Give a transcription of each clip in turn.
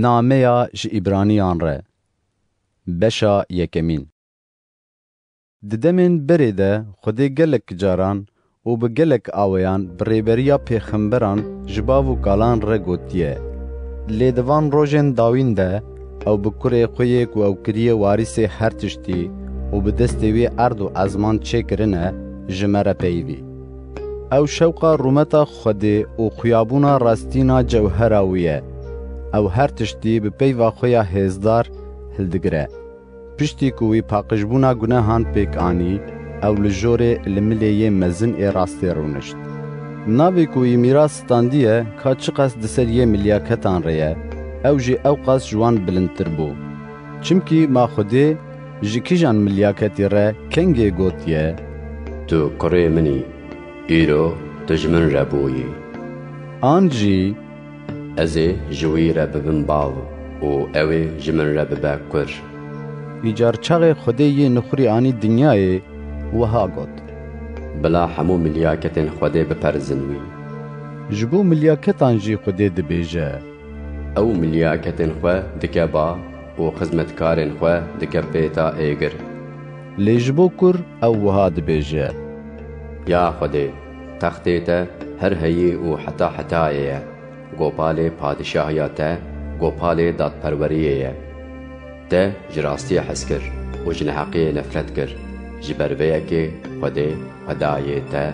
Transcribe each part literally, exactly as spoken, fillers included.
Nameya ji Îbraniyan re. Beşa yekemîn. Di demên berê de Xwedê gelek caran û bi gelek aweyan bi rêberiya pêxemberan ji bav û kalan re gotiye. Lê di van rojên dawîn de ew bi kurê xwe yê ku ew kiriye warîsê her tiştî û bi destê wî erd û ezman çêkirine, ji me re peyivî. Ew şewqa rûmeta Xwedê û xuyabûna rastîna cewhera wî ye. Ew her tiştî bi peyva xwe ya hêzdar hildigire. Piştî ku wî paqijbûna gunehan pêk anî, ew li jorê li milê yê mezin ê rastê rûnişt. Navê ku wî mîras standiye ka çiqas di ser yê milyaketan re ye, ew jî ewqas ji wan bilindtir bû. Çimkî ma Xwedê ji kîjan milyaketî re kengê gotiye, Tu kurê min î, îro tu ji min re bûyî. An jî, Ez ê ji wî re bibim bav û ew ê ji min re bibe kur. Îcar çaxê Xwedê yê nixurî anî dinyayê, wiha got, Bila hemû milyaketên Xwedê biperizin wî. Ji bo milyaketan jî Xwedê dibêje, Ew milyaketên xwe dike ba û xizmetkarên xwe dike pêta êgir. Lê ji bo kur ew wiha dibêje, Ya Xwedê, textê te her heyî û heta hetayê ye. Gopalê padişahiya te, gopalê dadperweriyê ye. Te ji rastiyê hez kir û ji neheqiyê nefret kir. Ji ber vê yekê Xwedê, Xwedayê te,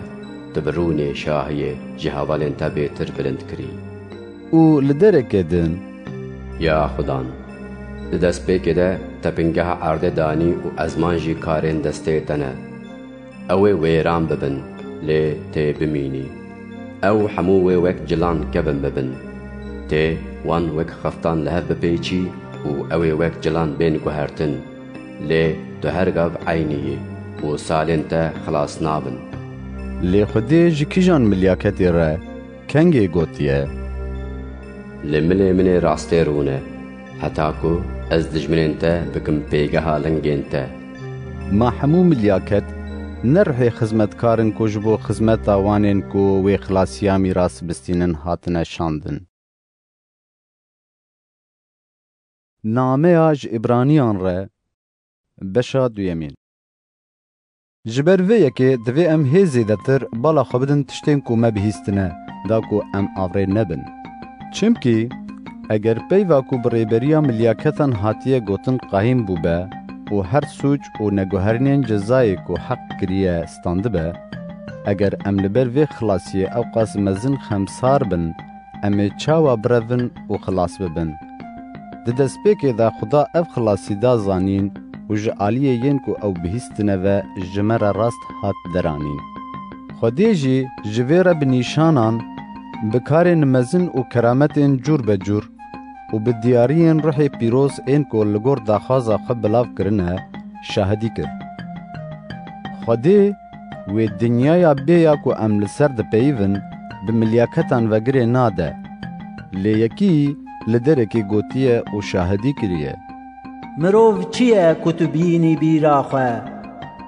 tu bi rûnê şahiyê ji hevalên te bêtir bilind kirî. Û li dereke din, Ya Xudan, di destpêkê de te bingeha erdê danî û ezman jî karên destê te ne. Ew ê wêran bibin, lê tê bimînî. Ew hemû wê wek cilan kevin bibin. Tê wan wek xeftan li hev bipêçî û ew ê wek cilan bên guhertin. Lê tu her gav eynî yî û salên te xilas nabin. Lê Xwedê ji kîjan milyaketê re kengê gotiye, Li milê min ê rastê rûne, heta ku ez dijminên te bikim pêgeha lingên te. Ma hemû milyaket ne rihê xizmetkarin ku ji bo xizmeta wanên ku wê xilasiya mîras bistînin hatine şandin. Nameya ji Îbraniyan re, beşa duyemîn. Ji ber vê yekê divê em hê zêdetir bala xwe bidin tiştên ku me bihîstine, da ku em avrê nebin. Çimkî eger peyva ku bi rêberiya milyaketan hatiye gotin qahîm bûbe û her sûc û neguherînên cezayê ku heq kiriye standibe, eger em li ber vê xilasiyê ewqas mezin xemsar bin, em ê çawa birevin û xilas bibin? Di destpêkê de Xuda ev xilasî da zanîn û ji aliyê yên ku ew bihîstine ve ji me re rast hat deranîn. Xwedê jî ji vê re bi nîşanan, bi karên mezin û kerametên cûr be cûr û bi diyariyên ruhê pîroz ên ku li gor daxwaza xwe belav kirine, şahidî kir. Xwedê wê dinyaya bê ya ku em li ser dipeyivin, bi milyaketan ve girê nade. Lê yekî li derekê gotiye û şahidî kiriye. Mirov çi ye ku tu bînî bîra xwe?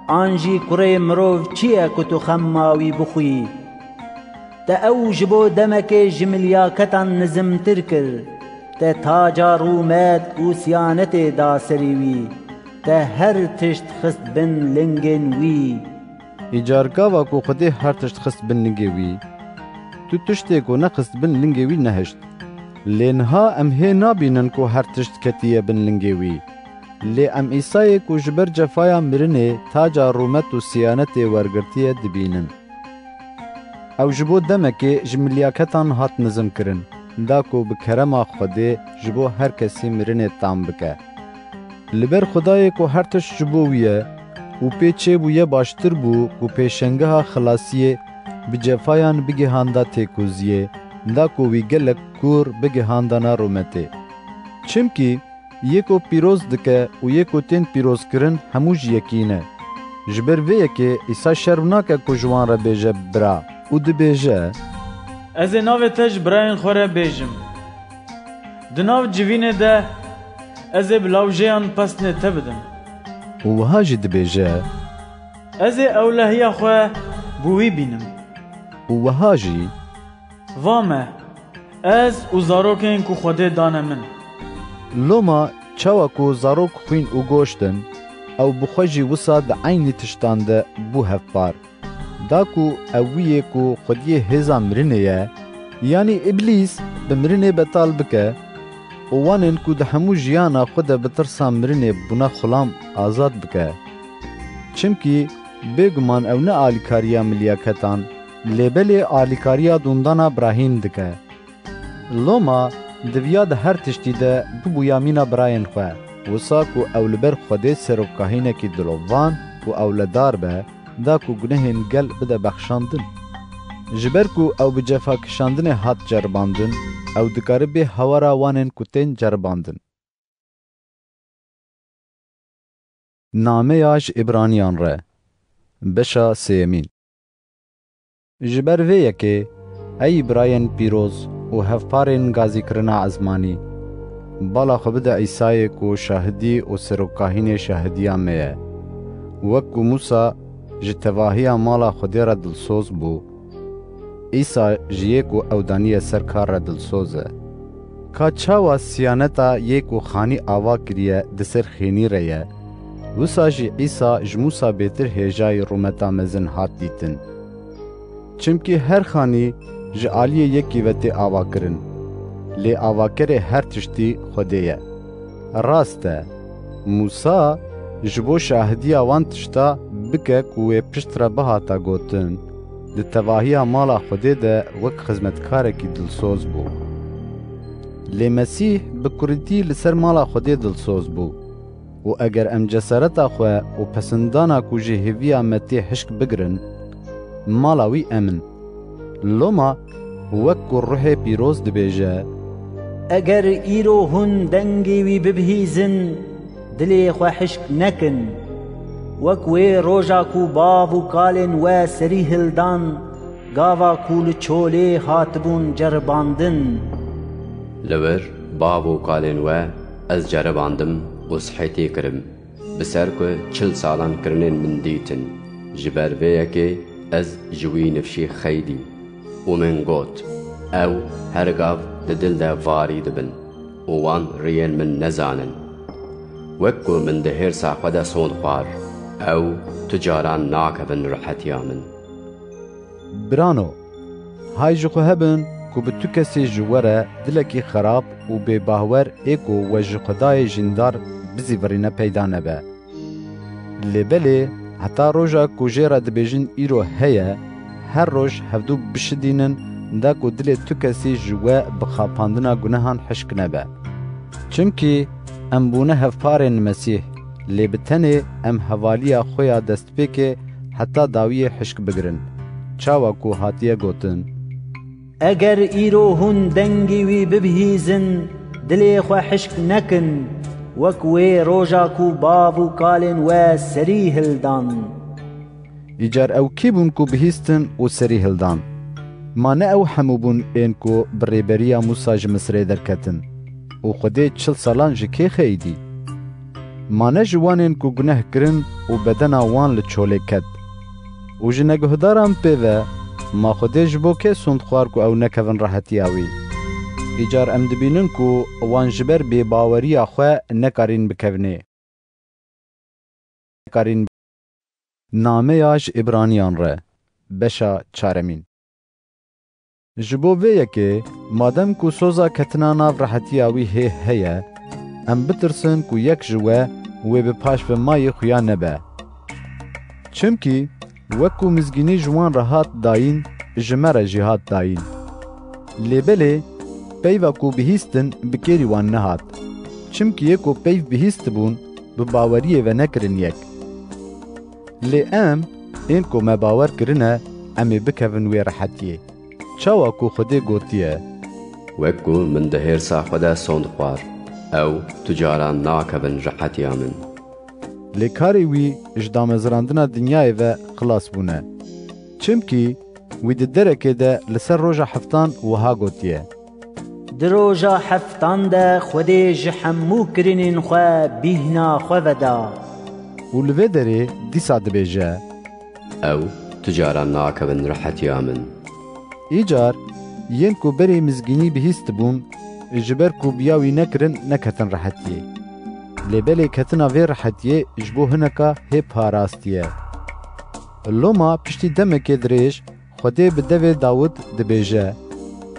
An jî kurê mirov çi ye ku tu xemma wî bixwî? Te ew ji bo demekê ji milyaketan nizimtir kir. Te taca rûmet û siyanetê da serî wî. Te her tişt xist bin lingên wî. Îcar gava ku Xwedê her tişt xist bin lingê wî, tu tiştê ku nexist bin lingê wî nehişt. Lê niha em hê nabînin ku her tişt ketiye bin lingê wî. Lê em Îsayê ku ji ber cefaya mirinê taca rûmet û siyanetê wergirtiye dibînin. Ew ji bo demekê ji milyaketan hat nizimkirin, da ku bi kerema Xwedê ji bo her kesî mirinê tam bike. Li ber Xwedayê ku her tişt ji bo wî ye û pê çêbûye, baştir bû ku pêşengeha xilasiyê bi cefayan bigihanda têkoziyê, da ku wî gelek kûr bigihanda na rûmetê. Çimkî yê ku pîroz dike û yê ku tên pîrozkirin hemû ji yekî ne. Ji ber vê yekê Îsa şerm nake ku ji wan re bêje bira û dibêje, Ez ê navê te ji birayên xwe re bêjim. Di nav civînê de ez ê bi lawjeyan pestinê te bidim. Û wiha jî dibêje, Ez ê ewlehiya xwe bi wî bînim. Û wiha jî, Va me, ez û zarokên ku Xwedê dane min. Loma çawa ku zarok xwîn û goşt in, ew bi xwe jî wisa di eynî tiştan de bû hevpar. Da ku ew wî yê ku xwediyê hêza mirinê ye, yanî Îblîs bi mirinê betal bike û wanên ku di hemû jiyana xwe de bi tirsa mirinê bûne xulam azad bike. Çimkî bêguman ew ne alîkariya milyaketan, lê belê alîkariya dûndana birahîn dike. Loma diviya di her tiştî de bibûya mîna birayên xwe, wisa ku ew li ber Xwedê serokkahînekî dilovan û ewledar be, da ku gunehên gel bide bexşandin. Ji ber ku ew bi cefa kişandinê hat ceribandin, ew dikare bê hawara wanên ku tên ceribandin. Nameya ji Îbraniyan re, beşa sêyemîn. Ji ber vê yekê, ey birayên pîroz û hevparên gazîkirina ezmanî, bala xwe bide Îsayê ku şahidî û serokkahînê şahidiya me ye. Wek ku Mûsa ji tevahiya mala Xwedê re dilsoz bû, Îsa ji yê ku ew daniye ser kar re dilsoz e. Ka çawa siyaneta yê ku xanî ava kiriye di ser xênî re ye, wisa jî Îsa ji Mûsa bêtir hêjayî rûmeta mezin hat dîtin. Çimkî her xanî ji aliyê yekî ve tê avakirin, lê avakerê her tiştî Xwedê ye. Rast e, Mûsa ji bo şahidiya wan tişta bike ku wê pişt re bihata gotin, di tevahiya mala Xwedê de wek xizmetkarekî dilsoz bû. Lê Mesîh bi kurîtî li ser mala Xwedê dilsoz bû. Û eger em cesareta xwe û pesindana ku ji hêviya me tê hişk bigirin, mala wî em in. Loma wek ku Ruhê Pîroz dibêje, Eger îro hûn dengê wî bibihîzin, dilê xwe hişk nekin. Wek wê roja ku bav û kalên we serî hildan, gava ku li çolê hatibûn ceribandin. Li wir bav û kalên we ez ceribandim û sihêtî kirim. Bi ser ku çil salan kirinên min dîtin, ji ber vê yekê ez ji wî nifşî xeydî û min got, Ew her gav di dil de varî dibin û wan riyên min nezanin. Wek ku min di hêrsa xwe de sond xwar, ew tu caran nakevin rihetiya min. Birano, hay ji xwe hebin ku bi tu kesê ji we re dilekî xerab û bêbahwer ê ku we ji Xwedayê jîndar bizîvirîne peyda nebe. Lê belê heta roja ku jê re dibêjin îro heye, her roj hevdû bişidînin da ku dilê tu kesî ji we bi xapandina gunehan hişk nebe. Çimkî em bûne hevparên Mesîh, lê bi tenê em hevaliya xwe ya destpêkê heta dawiyê hişk bigirin, çawa ku hatiye gotin, Eger îro hûn dengê wî bibihîzin, dilê xwe hişk nekin, wek wê roja ku bav û kalên we serî hildan. Îcar ew kî bûn ku bihîstin û serî hildan? Ma ne ew hemû bûn ên ku bi rêberiya Mûsa ji Misirê derketin û Xwedê çil salan ji kê xeyidî? Ma ne ji wan ên ku guneh kirin û bedena wan li çolê ket? Û ji neguhdaran pê ve, ma Xwedê ji bo kê sond xwar ku ew nekevin rehetiya wî? Îcar em dibînin ku wan ji ber bêbaweriya xwe nekarîn bikevnê. Nekarîn. Nameya ji Îbraniyan re, beşa çaremîn. Ji bo vê yekê, madem ku soza ketina nav rehetiya wî hê heye, em bitirsin ku yek ji we wê bi paşvemayî xuya nebe. Çimkî wek ku mizgînî ji wan re hat dayîn, ji me re jî hat dayîn. Lê belê, peyva ku bihîstin bi kêrî wan nehat. Çimkî yê ku peyv bihîstibûn, bi baweriyê ve nekirin yek. Lê em, ên ku me bawer kirine, em ê bikevin wê rehetiyê. Çawa ku Xwedê gotiye, Wek ku min di hêrsa xwe de sond xwar, ew tu caran nakevin rehetiya min. Lê karê wî ji damezrandina dinyayê ve xilas bûne. Çimkî wî di derekê de li ser roja heftan wiha gotiye, Di roja heftan de Xwedê ji hemû kirinên xwe bîhna xwe veda. Û li vê derê dîsa dibêje, Ew tu caran nakevin rehetiya min. Îcar, yên ku berê mizgînî bihîstibûn, ji ber ku bi ya wî nekirin, neketin rehetiyê. Lê belê ketina vê rehetiyê ji bo hineka hê parastiye. Loma piştî demekê dirêj Xwedê bi devê Dawid dibêje,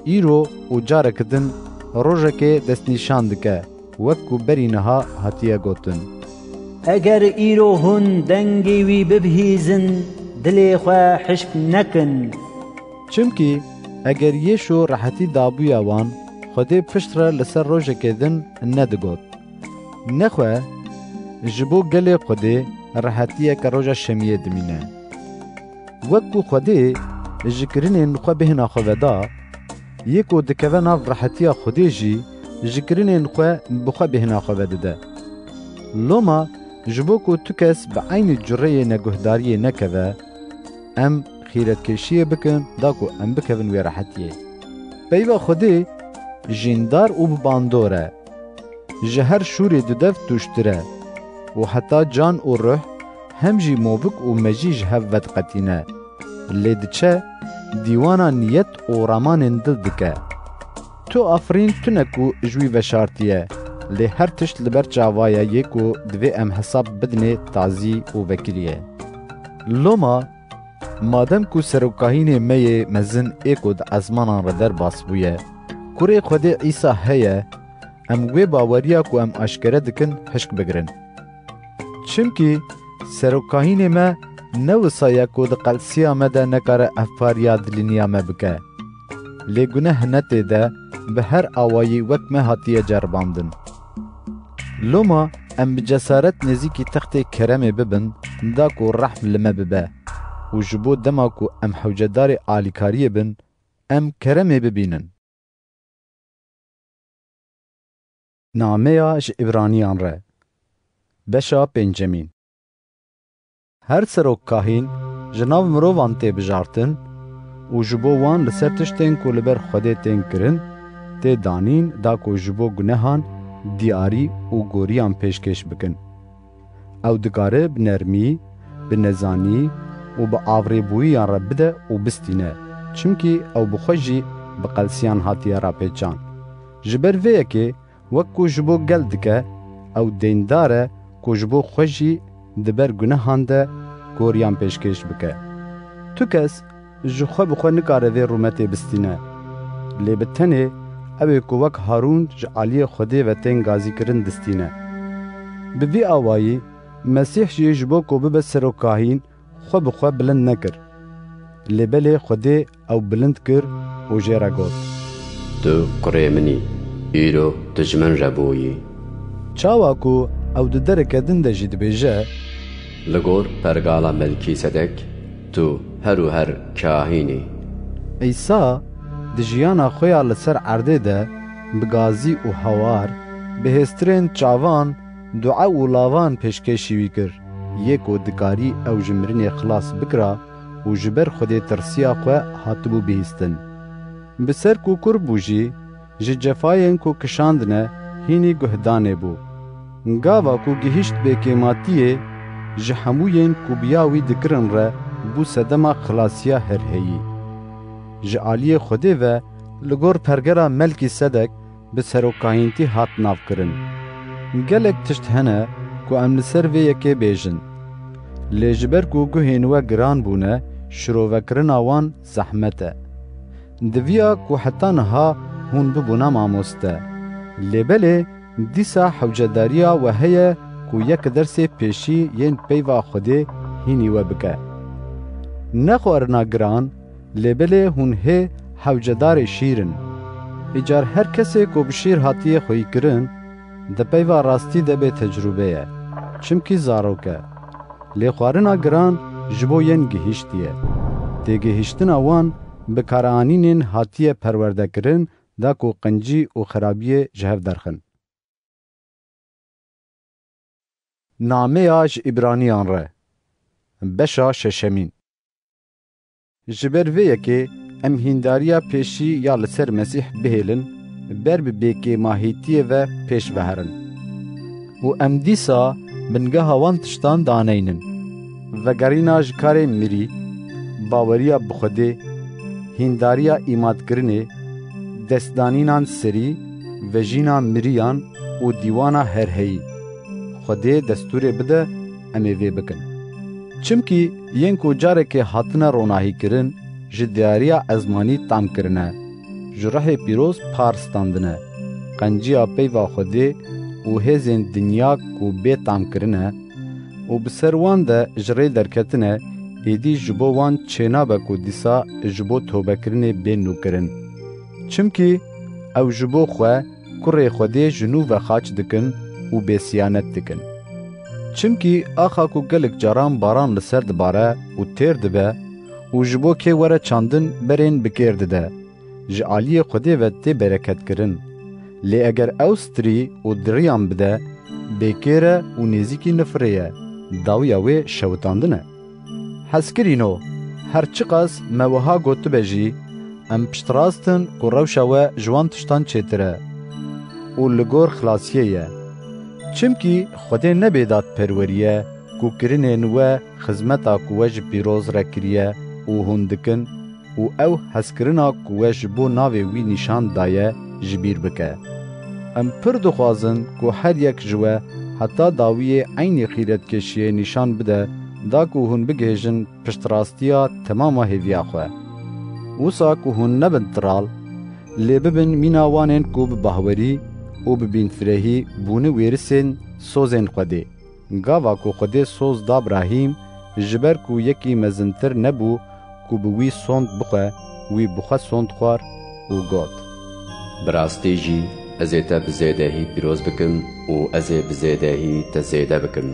îro û careke din rojekê destnîşan dike, wek ku berî niha hatiye gotin. Eger îro hûn dengê wî bibihîzin, dilê xwe hişk nekin. Çimkî eger Yêşû rehetî dabûya wan, Xwedê pişt re li ser rojekê din nedigot. Nexwe ji bo gelê Xwedê rehetiyeke roja şemiyê dimîne. Wek ku Xwedê ji kirinên xwe bêhna xwe veda, yê ku dikeve nav rehetiya Xwedê jî ji kirinên xwe bi xwe bêhna xwe vedide. Loma ji bo ku tu kes bi eynî cureyê neguhdariyê nekeve, em xîretkêşiyê bikin da ku em bikevin wê rehetiyê. Peyva Xwedê jîndar û bi bandor e. Ji her şûrê dudev tûştir e û heta can û ruh hem jî movik û mejî ji hev vediqetîne. Lê diçe dîwana niyet û ramanên dil dike. Tu afirîn tune ku ji wî veşartiye, lê her tişt li ber çava ye yê ku divê em hesab bidinê tazî û vekirî ye. Loma, madem ku serokkahînê me yê mezin ê ku di ezmanan re derbas bûye, kurê Xwedê Îsa heye, em wê baweriya ku em aşkere dikin hişk bigirin. Çimkî serokkahînê me ne wisa ye ku di qelsiya me de nekare evpariya dilîniya me bike. Lê guneh ne tê de bi her awayî wek me hatiye ceribandin. Loma em bi cesaret nêzîkî textê keremê bibin, da ku rehm li me bibe û ji bo dema ku em hewcedarê alîkariyê bin, em keremê bibînin. Nameya ji Îbraniyan re. Beşa pêncemîn. Her serok kahîn ji nav mirovan tê bijartin û ji bo wan li ser tiştên ku li ber Xwedê tên kirin, tê danîn da ku ji bo gunehan diyarî û goriyan pêşkêş bikin. Ew dikare bi nermî, bi nezanî û bi avrêbûyiyan re bide û bistîne, çimkî ew bi xwe jî bi qelsiyan hatiye rapêçan. Ji ber vê yekê, wek ku ji bo gel dike, ew deyndar e ku ji bo xwe jî di ber gunehan de goriyan pêşkêş bike. Tu kes ji xwe bi xwe nikare vê rûmetê bistîne. Lê bi tenê ew ê ku wek Harûn ji aliyê Xwedê ve tên gazîkirin distîne. Bi vî awayî Mesîh jî ji bo ku bibe serokahîn, xwe bi xwe bilind nekir. Lê belê Xwedê ew bilind kir û jê re got, Tu kurê min î, îro tu ji min re bûyî. Çawa ku ew di dereke din de jî dibêje, Li gor pergala Melkîsedek tu her û her kahîn î. Îsa di jiyana xwe ya li ser erdê de bi gazî û hawar, bi hêstirên çavan, dua û lavan pêşkêşî wî kir, yê ku dikarî ew ji mirinê xilas bikira û ji ber Xwedê tirsiya xwe hatibû bihîstin. Bi ser ku kur bû jî, ji cefayên ku kişandine hînî guhdanê bû. Gava ku gihîşt bêkêmatiyê, ji hemû yên ku bi ya wî dikirin re bû sedema xilasiya herheyî. Ji aliyê Xwedê ve li gor pergera Melkîsedek bi serokahîntî hat navkirin. Gelek tişt hene ku em li ser vê yekê bêjin. Lê ji ber ku guhên we giran bûne, şirovekirina wan zehmet e. Diviya ku heta niha hûn bibûna mamoste. Lê belê dîsa hewcedariya we heye ku yek dersê pêşî yên peyva Xwedê hînî we bike. Ne xwarina giran, lê belê hûn hê hewcedarê şîr in. Îcar her kesê ku bi şîr hatiye xweyîkirin, di peyva rastî de bê tecrûbe ye, çimkî zarok e. Lê xwarina giran ji bo yên gihîştî ye. Têgihîştina wan bi karanînên hatiye perwerdekirin da ku qincî û xirabiyê ji hev derxin. Nameya ji Îbraniyan re. Beşa şeşemîn. Ji ber vê yekê em hîndariya pêşî ya li ser Mesîh bihêlin, ber bi bêkêmahîtiyê ve pêş ve herin. Û em dîsa bingeha wan tiştan daneynin. Vegerîna ji karê mirî, baweriya bi Xwedê, hîndariya îmadkirinê, destdanînan serî, vejîna miriyan û dîwana herheyî. Xwedê destûrê bide, em ê vê bikin. Çimkî yên ku carekê hatine ronahîkirin, ji diyariya ezmanî tam kirine, ji ruhê pîroz par standine, qenciya peyva Xwedê û hêzên dinya ku bê tam kirine û bi ser wan de ji rê derketine, êdî ji bo wan çênabe ku dîsa ji bo tobekirinê bên nûkirin. Çimkî ew ji bo xwe kurê Xwedê ji nû ve xaç dikin û bêsiyanet dikin. Çimkî axa ku gelek caran baran li ser dibare û têr dibe û ji bo kê were çandin berên bi kêr dide, ji aliyê Xwedê ve tê bereketkirin. Lê eger ew stirî û diriyan bide, bêkêr e û nêzîkî nifirê ye, dawiya wê şewitandin e. Hezkirîno, her çiqas me wiha gotibe jî, em piştrast in ku rewşa we ji wan tiştan çêtir e û li gor xilasiyê ye. Çimkî Xwedê ne bêdadperwerî ye ku kirinên we, xizmeta ku we ji pîroz re kiriye û hûn dikin, û ew hezkirina ku we ji bo navê wî nîşan daye, ji bîr bike. Em pir dixwazin ku her yek ji we heta dawiyê eynî xîretkêşiyê nîşan bide, da ku hûn bigihêjin piştrastiya temama hêviya xwe. Wisa ku hûn nebin tiral, lê bibin mîna wanên ku bi bahwerî û bi bînfirehî bûne wêrisên sozên Xwedê. Gava ku Xwedê soz da Brahîm, ji ber ku yekî mezintir nebû ku bi wî sond bixwe, wî bi xwe sond xwar û got: Bi rastî jî ez ê te bi zêdehî pîroz bikim û ez ê bi zêdehî te zêde bikim.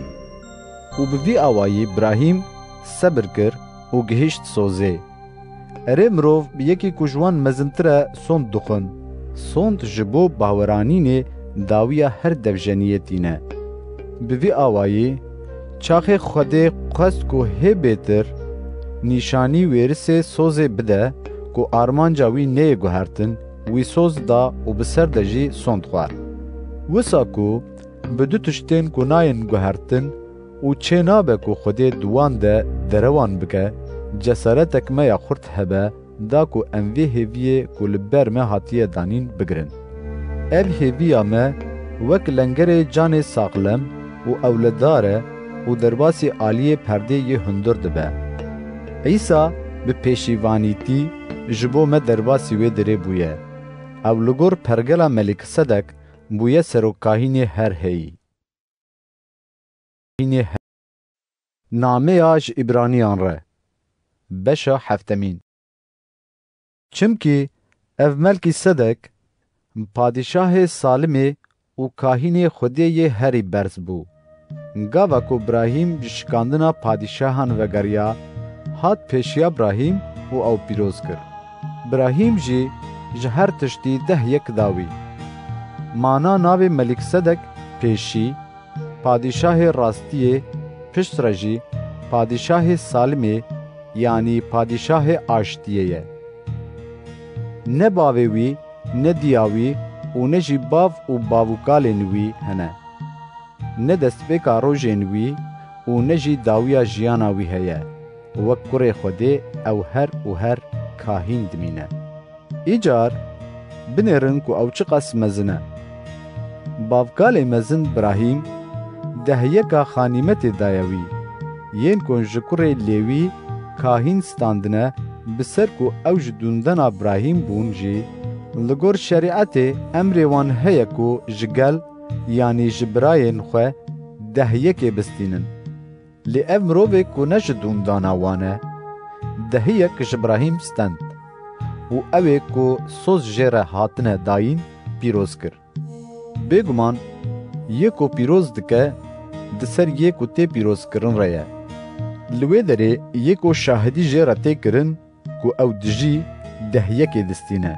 Û bi vî awayî Brahîm sebir kir û gihîşt sozê. Erê, mirov bi yekî ku ji wan mezintir e sond dixwin. Sond ji bo baweranînê dawiya her devjeniyetî ne. Bi vî awayî, çaxê Xwedê xwest ku hê bêtir nîşanî wêrisê sozê bide ku armanca wî neyê guhertin, wî soz da û bi ser de jî sond xwar. Wisa ku bi du tiştên ku nayên guhertin û çê nabe ku Xwedê di wan de derewan bike, cesaretek me ya xurt hebe, da ku em vê hêviyê ku li ber me hatiye danîn bigirin. Ev hêviya me wek lengerê canê saxlem û ewledar e û derbasî aliyê perdê yê hundir dibe. Îsa bi pêşîvanîtî ji bo me derbasî wê derê bûye. Ew li gor pergela Melîkisedek bûye serokkahînê her heyî. Nameya ji Îbraniyan re, beşa heftemîn. Çimkî ev Melkîsedek, padîşahê Salimê û kahînê Xwedê yê herî berz bû. Gava ku Brahîm ji şikandina padîşahan vegeriya, hat pêşiya Brahîm û ew pîroz kir. Brahîm jî ji her tiştî deh yek da wî. Mana navê Melîksedek pêşî, padîşahê rastiyê, piştre jî padîşahê salimê, yanî padîşahê aştiyê ye. Ne bavê wî, ne diya wî û ne jî bav û bavûkalên wî hene. Ne destpêka rojên wî û ne jî dawiya jiyana wî heye. Wek kurê Xwedê ew her û her kahîn dimîne. Îcar binêrin ku ew çiqas mezin e. Bavkalê mezin Birahîm dehyeka xanîmetê daye wî. Yên ku ji kurê Lêwî kahîn standine, bi ser ku ew ji dûndena Birahîm bûn jî, li gor şerîetê emrê wan heye ku ji gel, yanî ji birayên xwe, dehyekê bistînin. Lê ev mirovê ku ne ji dûndana wan e, dehiyek ji Birahîm stend û ew ê ku soz jê re hatine dayîn, pîroz kir. Bêguman, yê ku pîroz dike, di ser yê ku tê pîrozkirin re ye. Li wê derê yê ku şahidî jê re tê kirin, ku ew dijî dehyekê distîne.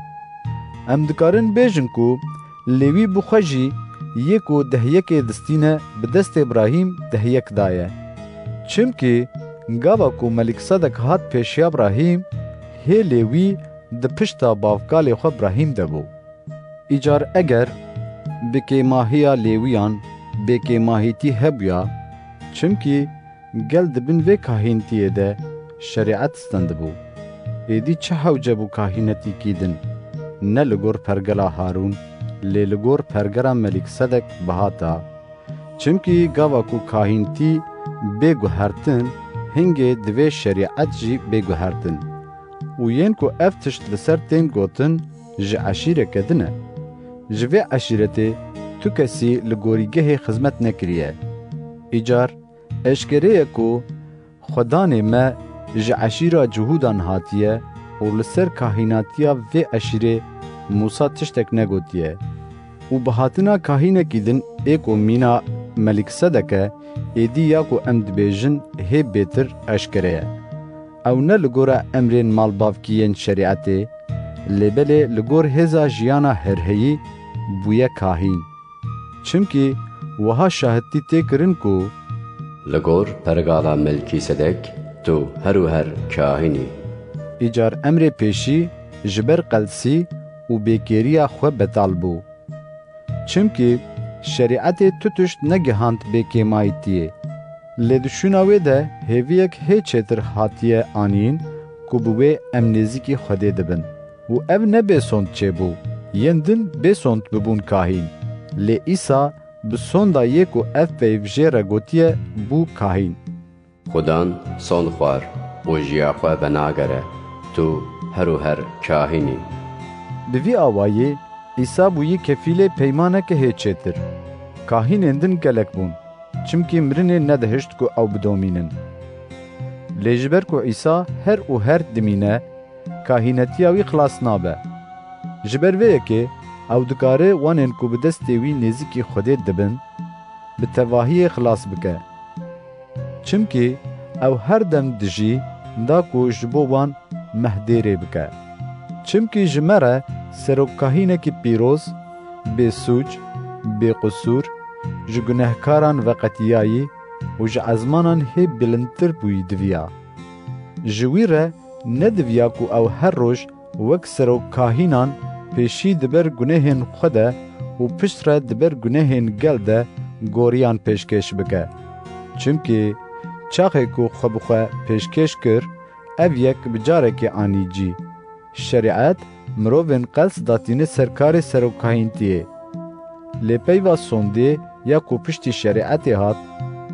Em dikarin bêjin ku Lêwî bi xwe jî yê ku dehyekê distîne bi destê Birahîm dehyek daye. Çimkî gava ku Melîksedek hat pêşiya Birahîm, hê Lêwî di pişta bavkalê xwe Birahîm de bû. Îcar eger bi kêmahiya Lêwiyan bêkêmahîtî hebûya, çimkî gel di bin vê kahîntiyê de şerîet stendibû, êdî çi hewce bû kahînetîkî din, ne li gor pergela Harûn, Lê li gor pergera Melîksedek bihata. Çimkî gava ku kahîntî bê guhertin, hingê divê şerîet jî bê guhertin. Û yên ku ev tişt li ser tên gotin, ji eşîreke din e. Ji vê eşîretê tu kesî li gorîgehê xizmet nekiriye. Îcar eşkere ye ku Xwedanê me ji eşîra Cihûdan hatiye û li ser kahînatiya vê eşîrê Mûsa tiştek negotiye. Û bi hatina kahînekî din ê ku mîna Melîksedek e, êdî ya ku em dibêjin hê bêtir eşkere ye. Ew ne li gora emrên malbavkî yên şerîetê, lê belê li gor hêza jiyana herheyî bûye kahîn. Çimkî wiha şahidtî tê kirin ku Li gor pergala Melkîsedek tu her û her kahîn î. Îcar emrê pêşî ji ber qelsî û bêkêriya xwe betal bû. Çimkî şerîetê tu tişt negihand bê kêmayîtiyê. Lê di şûna wê de hêviyek hê çêtir hatiye anîn ku bi wê em nêzîkî Xwedê dibin. Û ev ne bê sond çêbû, yên din bê sond bibûn kahîn. Lê Îsa bi sonda yê ku ev peyv jê re gotiye, bû kahîn. Xudan sond xwar û jiya xwe venagere, tu her û her kahîn î. Bi vî awayî Îsa bûyî kefîlê peymaneke hê çêtir. Kahînên din gelek bûn, çimkî mirinê nedihişt ku ew bidomînin. Lê ji ber ku Îsa her û her dimîne, kahînetiya wî xilas nabe. Ji ber vê yekê ew dikare wanên ku bi destê wî nêzîkî Xwedê dibin, bi tevahiyê xilas bike. Çimkî ew her dem dijî da ku ji bo wan mehdêrê bike. Çimkî ji me re serokkahînekî pîroz, bê sûc, bê qisûr, ji gunehkaran veqetiyayî û ji ezmanan hê bilindtir bûyî diviya. Ji wî re nediviya ku ew her roj wek serokkahînan pêşî di ber gunehên xwe de û piştre di ber gunehên gel de goriyan pêşkêş bike. Çimkî çaxê ku xwe bi xwe pêşkêş kir, ev yek bi carekê anî cî. Şerîet mirovên qels datîne ser karê serokkahîntiyê. Lê peyva sondê ya ku piştî şerîetê hat,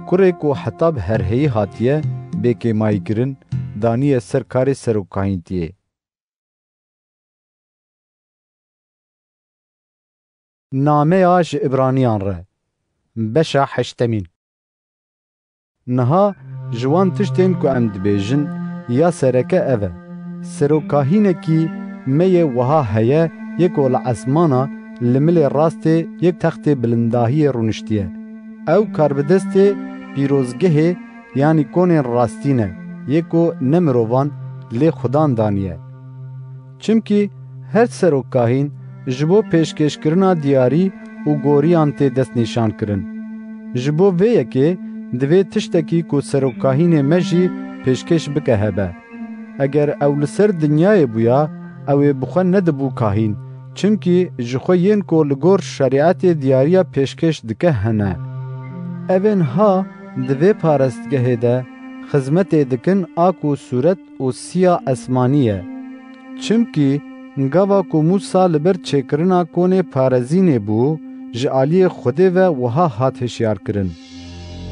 kurê ku heta bi herheyî hatiye bê kêmayîkirin, daniye ser karê serokkahîntiyê. Nameya ji Îbraniyan re, beşa heştemîn. Niha ji wan tiştên ku em dibêjin, ya sereke ev e: Serokahînekî me yê wiha heye, yê ku li esmana li milê rastê yê textê bilindahiyê rûniştiye. Ew karbidestê pîrozgehê, yanî konên rastî ne, yê ku ne mirovan, lê Xudan daniye. Çimkî her serokkahîn ji bo pêşkêşkirina diyarî û goriyan tê destnîşankirin. Ji bo vê yekê divê tiştekî ku serokkahînê me jî pêşkêş bike hebe. Eger ew li ser dinyayê bûya, ew ê bi xwe nedibû kahîn, çimkî ji xwe yên ku li gor şerîetê diyariya pêşkêş dike hene. Evên ha di vê parestgehê de xizmetê dikin a ku sûret û siya esmanî ye. Çimkî gava ku Mûsa li ber çêkirina konê parezînê bû, ji aliyê Xwedê ve wiha hat hişyarkirin: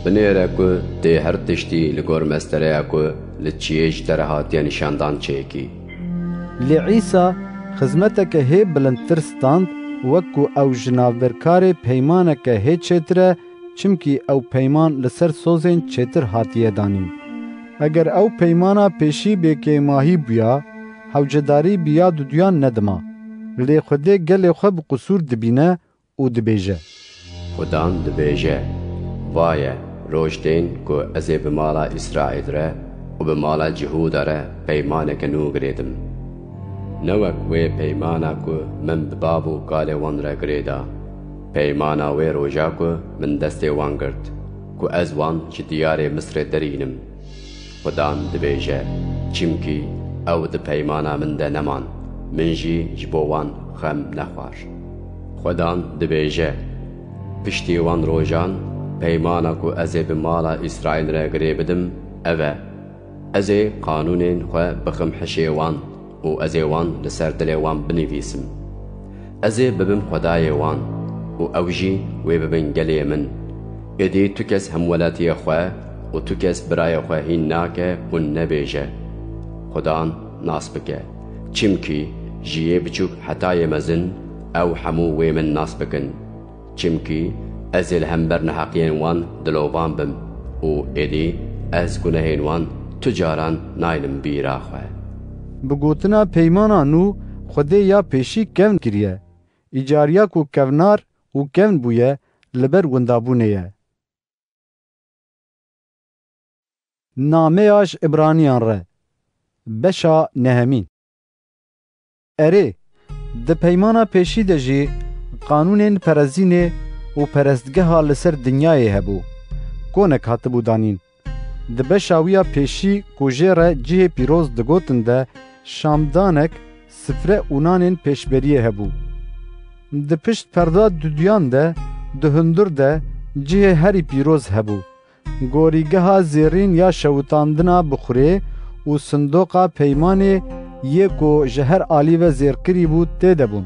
Binêre ku tê her tiştî li gor mestereya ku li çiyê ji te re hatiye nîşandan çêkî. Lê Îsa xizmeteke hê bilindtir stand, wek ku ew ji navberkarê peymaneke hê çêtir e, çimkî ew peyman li ser sozên çêtir hatiye danîn. Eger ew peymana pêşî bêkêmahî bûya, hewcedarî bi ya duduyan nedima. Lê Xwedê gelê xwe bi qisûr dibîne û dibêje: Xudan dibêje: Vaye, roj tên ku ez ê bi mala Îsraîl re û bi mala Cihûda re peymaneke nû girêdim. Ne wek wê peymana ku min bi bav û kalê wan re girêda, peymana wê roja ku min destê wan girt, ku ez wan ji diyarê Misrê derînim. Xudan dibêje: Çimkî ew di peymana min de neman, min jî ji bo wan xem nexwar. Xudan dibêje: Piştî wan rojan, peymana ku ez ê bi mala Îsraîl re girê bidim, ev e: Ez ê qanûnên xwe bixim hişê wan û ez ê wan li ser dilê wan binivîsim. Ez ê bibim Xwedayê wan û ew jî wê bibin gelê min. Êdî tu kes hemwelatiyê xwe û tu kes birayê xwe hîn nake û nebêje, Xudan nas bike. Çimkî ji yê biçûk heta yê mezin ew hemû wê min nas bikin. Çimkî ez ê li hember neheqiyên wan dilovan bim û êdî ez gunehên wan tu caran naynim bîra xwe. Bi gotina peymana nû Xwedê ya pêşî kevn kiriye. Îcariya ku kevnar û kevn bûye li ber windabûnê ye. Nameya ji Îbraniyan re. Beşa nehemîn. Erê, di peymana pêşî de jî qanûnên perezînê û perestgeha li ser dinyayê hebû. Konek hatibû danîn. Di beşa wî ya pêşî ku jê re cihê pîroz digotin de şamdanek, sifre û nanên pêşberiyê hebû. Di pişt perda duduyan de, di hundir de cihê herî pîroz hebû. Gorîgeha zêrîn ya şewitandina bixurê û sindoqa peymanê yê ku ji her alî ve zêrkirî bû tê de bûn.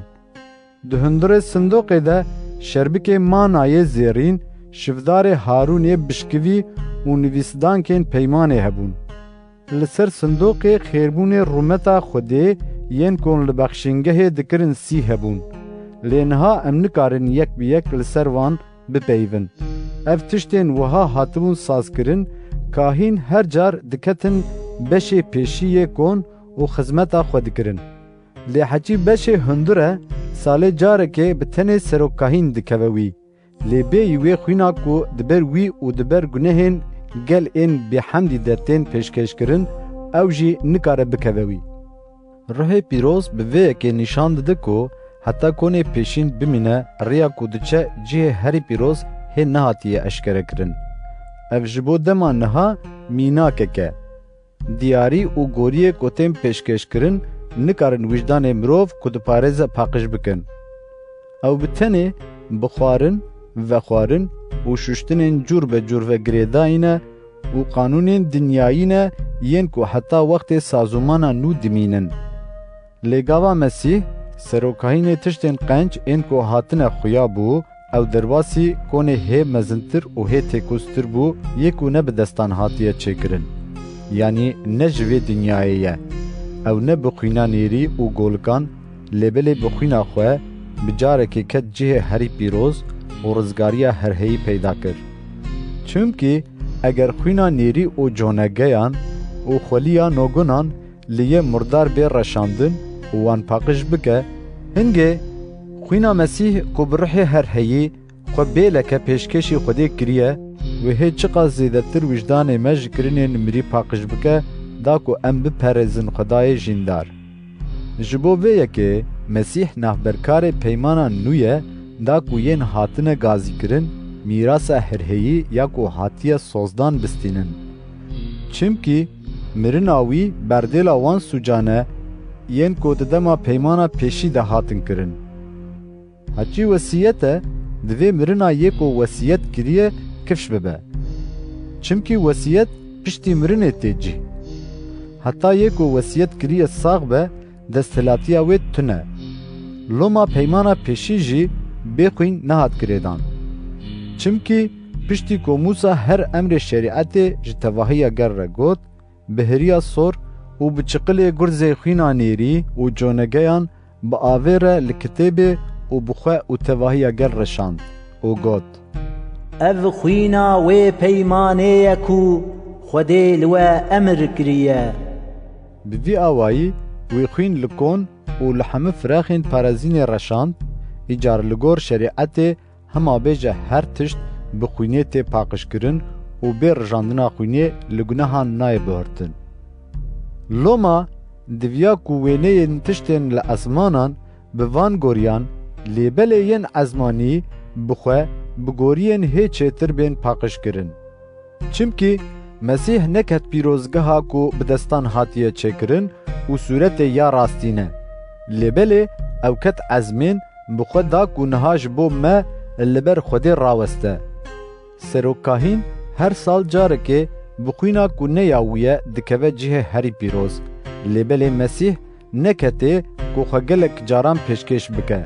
Di hundirê sindoqê de şerbikê manayê zêrîn, şivdarê Harûnê bişkivî û nivîsdankên peymanê hebûn. Li ser sindoqê xêrbûnê rûmeta Xwedê yên ku li bexşîngehê dikirin sî hebûn. Lê niha em nikarin yek bi yek li ser wan bipeyivin. Ev tiştên wiha hatibûn sazkirin, kahîn her car diketin beşê pêşî yê kon û xizmeta xwe dikirin. Lê heçî beşê hundir e, salê carekê bi tenê serokkahîn dikeve wî. Lê bêyî wê xwîna ku di ber wî û di ber gunehên gel ên bêhemdî de tên pêşkêşkirin, ew jî nikare bikeve wî. Ruhê Pîroz bi vê yekê nîşan dide ku heta konê pêşîn bimîne, rêya ku diçe cihê herî pîroz hê nehatiye eşkerekirin. Ev ji bo dema niha mînakek e. Diyarî û goriyê ku tên pêşkêşkirin nikarin wijdanê mirov ku diparêze paqij bikin. Ew bi tenê bi xwarin, vexwarin û şuştinên cûr be cûr ve girêdayî ne û qanûnên dinyayî ne yên ku heta wextê sazûmana nû dimînin. Lê gava Mesîh, serokahînê tiştên qenc ên ku hatine xuya bû, ew derbasî konê hê mezintir û hê têkûztir bû, yê ku ne bi destan hatiye çêkirin, yanî ne ji vê dinyayê ye. Ew ne bi xwîna nêrî û golikan, lê belê bi xwîna xwe bi carekê ket cihê herî pîroz û rizgariya herheyî peyda kir. Çimkî eger xwîna nêrî û conegeyan û xweliya nogunan li yê murdar bê reşandin û wan paqij bike, hingê xwîna Mesîh ku bi ruhê herheyî xwe bê leke pêşkêşî Xwedê kiriye, wê hê çiqas zêdetir wijdanê me ji kirinên mirî paqij bike, da ku em biperêzin Xwedayê jîndar. Ji bo vê yekê Mesîh navberkarê peymana nû ye, da ku yên hatine gazîkirin mîrasa herheyî ya ku hatiye sozdan bistînin. Çimkî mirina wî berdêla wan sûcan e yên ku di dema peymana pêşî de hatin kirin. Heçî wesiyet e, divê mirina yê ku wesiyet kiriye kifş bibe. Çimkî wesiyet piştî mirinê tê cih. Heta yê ku wesiyet kiriye sax be, desthilatiya wê tune. Loma peymana pêşî jî bê xwîn nehat girêdan. Çimkî piştî ku Mûsa her emrê şerîetê ji tevahiya gel re got, bi hiriya sor û bi çiqilê gurzê xwîna nêrî û conegeyan bi avê re li kitêbê û bi xwe û tevahiya gel reşand û got, Ev xwîna wê peymanê ye ku Xwedê li we emir kiriye. Bi vî awayî wî xwîn li kon û li hemû firaxên parezînê reşand, îcar li gor şerîetê hema bêje her tişt bi xwînê tê paqijkirin û bê rijandina xwînê li gunehan nayê bihurtin. Loma diviya ku wêneyên tiştên li esmanan bi van goriyan, lê belê yên ezmanî bi xwe bi goriyên hê çêtir bên paqijkirin. Çimkî Mesîh neket pîrozgeha ku bi destan hatiye çêkirin û sûretê ya rastî ne. Lê belê ew ket ezmên bi xwe da ku niha ji bo me li ber Xwedê raweste. Serokkahîn her sal carekê bi xwîna ku ne ya wî ye dikeve cihê herî pîroz. Lê belê Mesîh neketê ku xwe gelek caran pêşkêş bike.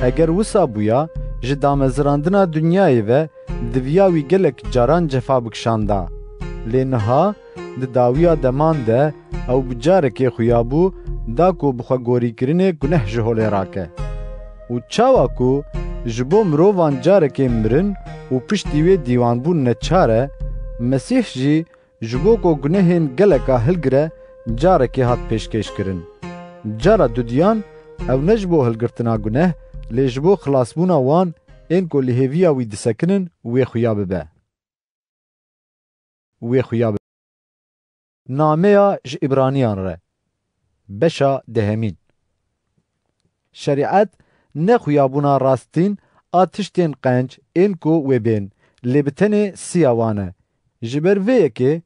Eger wisa bûya, ji damezirandina dinyayê ve diviya wî gelek caran cefa bikişanda. Lê niha, di dawiya deman de, ew bi carekê xuya bû, da ku bi xwe gorîkirinê guneh ji holê rake. Û çawa ku ji bo mirovan carekê mirin û piştî wê dîwanbûn neçar e, Mesîh jî ji bo ku gunehên geleka hilgire, carekê hat pêşkêşkirin. Cara dudiyan, ew ne ji bo hilgirtina guneh, lê ji bo xilasbûna wan ên ku li hêviya wî disekinin, wê xuya bibe. Wê xuya bibe. Nameya ji Îbraniyan re. Beşa dehemîn. Şerîet ne xuyabûna rastîn a tiştên qenc ên ku wê bên, lê bi tenê siya wan e. Ji ber vê yekê,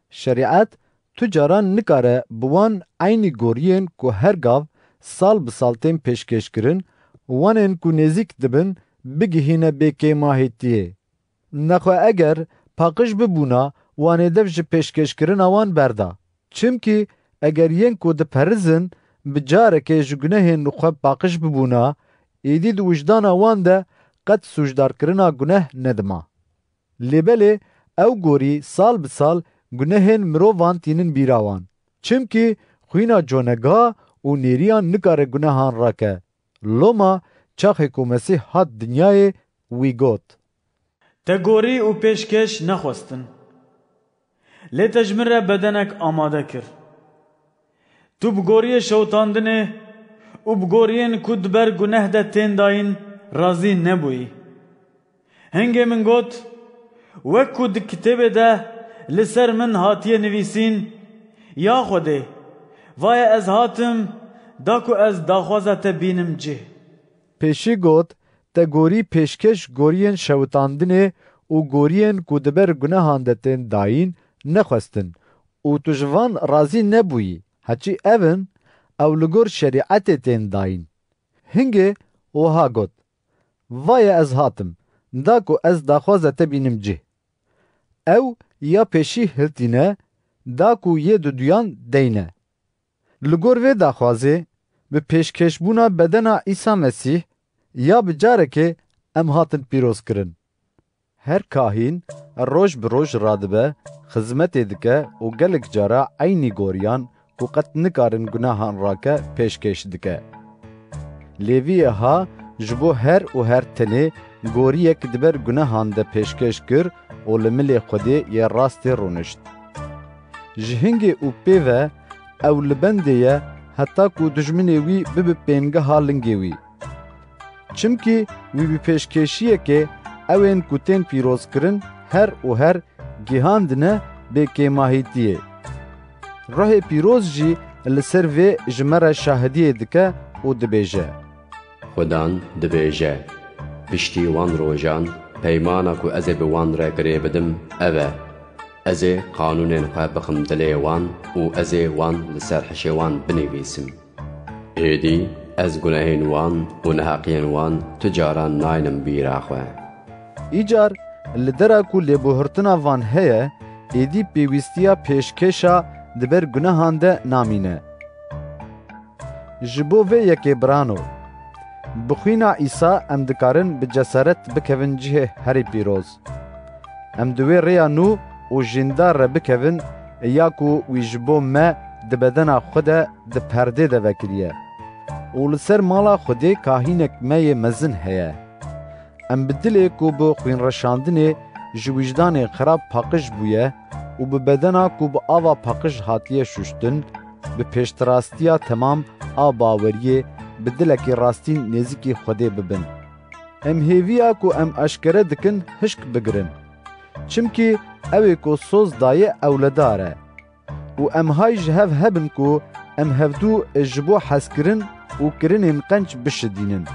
şerîet tu caran nikare bi wan eynî goriyên ku her gav sal bi sal tên pêşkêşkirin, wan ên ku nêzîk dibin, bigihîne bêkêmahîtiyê. Nexwe eger paqij bibûna, wan ê dev ji pêşkêşkirina wan berda. Çimkî eger yên ku diperizin bi carekê ji gunehên xwe paqij bibûna, êdî di wijdana wan de qet sûcdarkirina guneh nedima. Lê belê ew gorî sal bi sal gunehên mirovan tînin bîra wan. Çimkî xwîna conega û nêriyan nikare gunehan rake. Loma çaxê ku Mesîh hat dinyayê, wî got, Te gorî û pêşkêş nexwestin. Lê te ji min re bedenek amade kir. Tu bi goriyê şewitandinê û bi goriyên ku di ber guneh de tên dayîn razî nebûyî. Hingê min got, Wek ku di kitêbê de li ser min hatiye nivîsîn, Ya Xwedê, vaye ez hatim, da ku ez daxwaza te bînim cih. Pêşî got, Te gorî pêşkêş goriyên şewitandinê û goriyên ku di ber gunehan de tên dayîn nexwestin û tu ji van razî nebûyî, heçî ev in, ew li gor şerîetê tên dayîn. Hingê wiha got, Vaye ez hatim, da ku ez daxwaza te bînim cih. Ew ya pêşî hiltîne, da ku yê duduyan deyne. Li gor vê daxwazê, bi pêşkêşbûna bedena Îsa Mesîh ya bi carekê em hatin pîrozkirin. Her kahîn roj bi roj radibe, xizmetê dike û gelek cara eynî goriyan ku qet nikarin gunehan rake pêşkêş dike. Lêviyê ha ji bo her û her tenê goriyek di ber gunehan de pêşkêş kir û li milê Xwedê yê rastê rûnişt. Ji hingê û pê ve ew li bendê ye heta ku dijminê wî bibe pêngeha lingê wî. Çimkî wî bi pêşkêşiyekê ew ên ku tên pîrozkirin her û her gihandine bêkêmahîtiyê. Ruhê Pîroz jî li ser vê ji me re şahidiyê dike û dibêje, Xudan dibêje, Piştî wan rojan, peymana ku ez ê bi wan re girê bidim, ev e, Ez ê qanûnên xwe bixim dilê wan û ez ê wan li ser hişê wan binivîsim. Êdî ez gunehên wan û neheqiyên wan tu caran naynim bîra xwe. Îcar li dera ku lêbuhurtina van heye, êdî pêwîstiya pêşkêşa di ber gunehan de namîne. Ji bo vê yekê birano, bi xwîna Îsa em dikarin bi cesaret bikevin cihê herî pîroz. Em di wê rêya nû û jîndar re bikevin, ya ku wî ji bo me di bedena xwe de di perdê de vekiriye. Û li ser mala Xwedê kahînek me yê mezin heye. Em bi dilê ku bi xwînreşandinê ji wijdanê xirab paqij bûye û bi bedena ku bi ava paqij hatiye şuştin, bi pêştirastiya temam a baweriyê, bi dilekî rastîn nêzîkî Xwedê bibin. Em hêviya ku em eşkere dikin hişk bigirin. Çimkî ew ê ku soz daye ewledar e. Û em hay ji hev hebin ku em hevdû ji bo hezkirin û kirinên qenc bişidînin.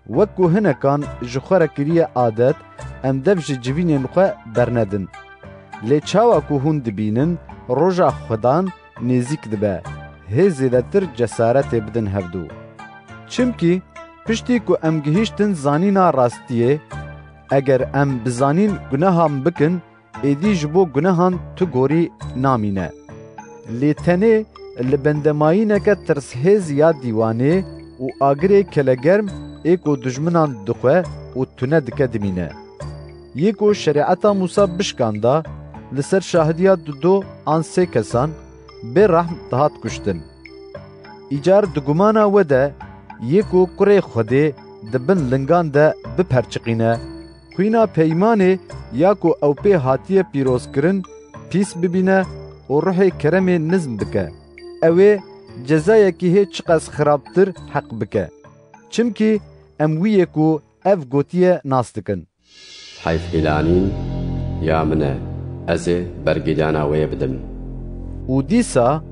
Wek ku hinekan ji xwe re kiriye adet, em dev ji civînên xwe bernedin. Lê çawa ku hûn dibînin, roja Xudan nêzîk dibe, hê zêdetir cesaretê bidin hevdû. Çimkî piştî ku em gihîştin zanîna rastiyê, eger em bi zanîn gunehan bikin, êdî ji bo gunehan tu gorî namîne. Lê tenê li bendemayîneke tirshêz ya dîwanê û agirê kelegerm Yê ku dijminan dixwe û tune dike dimîne. Yê ku şerîeta Mûsa bişkanda, li ser şahidiya dudo an sê kesan bê rehm dihat kuştin. Îcar di gumana we de yê ku kurê Xwedê di bin lingan de biperçiqîne, xwîna peymanê ya ku ew pê hatiye pîrozkirin pîs bibîne û ruhê keremê nizm bike. Ew ê cezayekî hê çiqas xirabtir heq bike. Çimkî em wî yê ku ev gotiye nas dikin. Heyf hîlanîn ya min e, ez ê bergîdana wê bidim. Û dîsa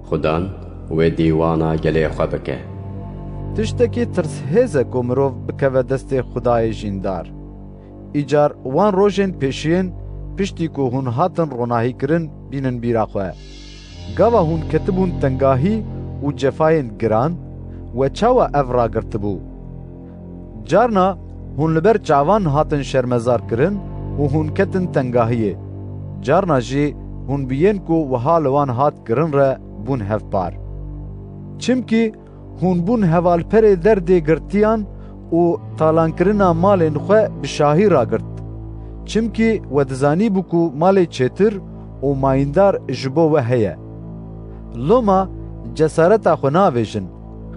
Xudan wê dîwana gelê xwe bike. Tiştekî tirshêz e ku mirov bikeve destê Xudayê jîndar. Îcar wan rojên pêşiyên piştî ku hûn hatin ronahîkirin bînin bîra xwe. Gava hûn ketibûn tengahî û cefayên giran, we çawa ev ragirtibû? Carna hûn li ber çavan hatin şermezarkirin û hûn ketin tengahiyê. Carna jî hûn bi yên ku wiha li wan hat kirin re bûn hevpar. Çimkî hûn bûn hevalperê derdê girtiyan û talankirina malên xwe bi şahî ragirt. Çimkî we dizanîbû ku malê çêtir û mayîndar ji bo we heye. Loma cesareta xwe navêjin,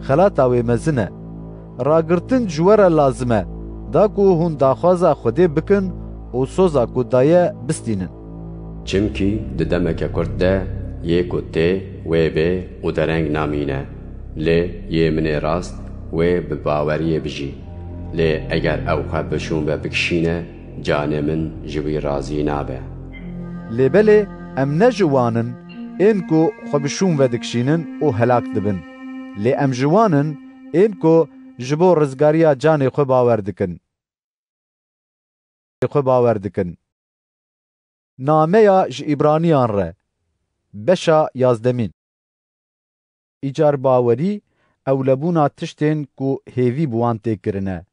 xelata wê mezin e. Ragirtin ji we re lazim e, da ku hûn daxwaza Xwedê bikin û soza ku daye bistînin. Çimkî di demeke kurt de yê ku tê wê bê û dereng namîne. Lê yê min ê rast wê bi baweriyê bijî. Lê eger ew xwe bi şûn ve bikişîne, canê min ji wî razî nabe. Lê belê em ne ji wan in ên ku xwe bi şûn ve dikişînin û helak dibin. Lê em ji wan in ên ku ji bo rizgariya canê xwe bawer dikin. Xwe bawer dikin. Nameya ji Îbraniyan re, beşa yazdemîn. Îcar bawerî ewlebûna tiştên ku hêvî bi wan tê kirine,